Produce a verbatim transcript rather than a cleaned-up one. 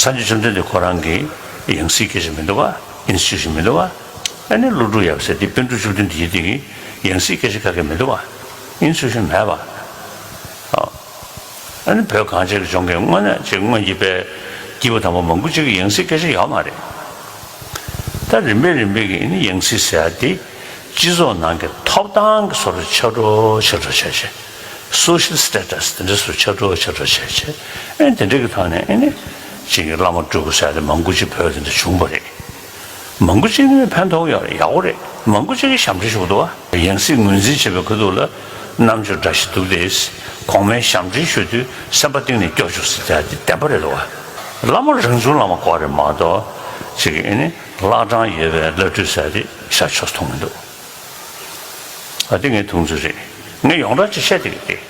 སངས་རྒྱས་བཅོམ་ལྡན་འདས་ཁོ་རང་གི་ཡང་སྲིད་སྐད་ཆ་མི་འདུག་བ། ཨིན་སི་ཊི་ཊུ་ཤན་མི་འདུག་བ། ཨ་ནི་ཀླུ་སྒྲུབ་ཡབ་སྲས་འདི་པཎ་གྲུབ་བཅུ་བདུན་འདི་ཡི་སྟེང་གི་ཡང་སྲིད་སྐད་ཆ་ག་གེ་མི་འདུག་བ། ཨིན་སི་ཊུ་ཤན་མེད་པ། ཨ་ནི་བོད་གངས་ཅན་གྱི་ལྗོངས་ཀྱི་དངོས་གནས་ཅིག་སྔོན་གྱི་དཔེ་སྐྱེས་བུ་དམ་པ་མང་པོ་ཅིག་གི་ཡང་སྲིད་སྐད་ཆ་ཡོད་མ་རེད། ད་རིམ་པས་རིམ་པས་ཀྱི་ཨ་ནི་ཡང་སྲིད་ཟེར་ཡ་དེ་སྤྱི་ཚོགས་ནང་གི་ཐོབ་ཐང་གི་བཟོ་འདྲ་ཆགས་འགྲོ་ཆགས་འགྲོ་བྱས་བྱས། སོ་ཤལ་སི་ཊེ་ཊ་སི་དེ་འདྲ་བཟོ་ཆགས་འགྲོ་ཆགས་འགྲོ་བྱས་བྱས། ཨ་ནི་དེ་འདྲ་གི་ཐོག་ནས་ཨ་ནི་ཅིག་གི་བླ་མ་སྤྲུལ་སྐུ་ཟེར་ཡ་དེ་མང་པོ་ཅིག་བོད་དེ་འདྲ་བྱུང་བ་རེད། མང་པོ་ཅིག་ནི་ཕན་ཐོགས་ཡོད་རེད། ཡག་པོ་རེད། མང་པོ་ཅིག་གིས་ཞབས་འདྲེན་ཞུ་གི་འདུག་བ། ཡང་སྲིད་ངོས་འཛིན་བྱེད་པའི་ཁ་ཐུག་ལ་རྣམ་དཔྱོད་འདྲ་ཞིག་འདུག་སྟེ། གོང་མའི་ཞབས་འདྲེན་ཞུ་དུས་སེམས་པ་གཏིང་ནས་སྐྱོ་བཅུག་ཟེར་ཡ་དེ་བདེན་པ་རེད་འདུག་བ། བླ་མ་རང་བྱུང་བླ་མ་དགོས་རེད་མ་གཏོགས་ཅིག་ཨ་ནི་བླ་བྲང་ཡོད་པའི་བླ་སྤྲུལ་ཟེར་ཡ་དེ་ཤ་ཆོས་མཐོང་མི་འདུག་ཨ་དེ་ངའི་མཐོང་ཚུལ་རེད། ངས་ཡོངས་གྲགས་ཅིག་བཤད་བསྡད་ཀྱི་རེད།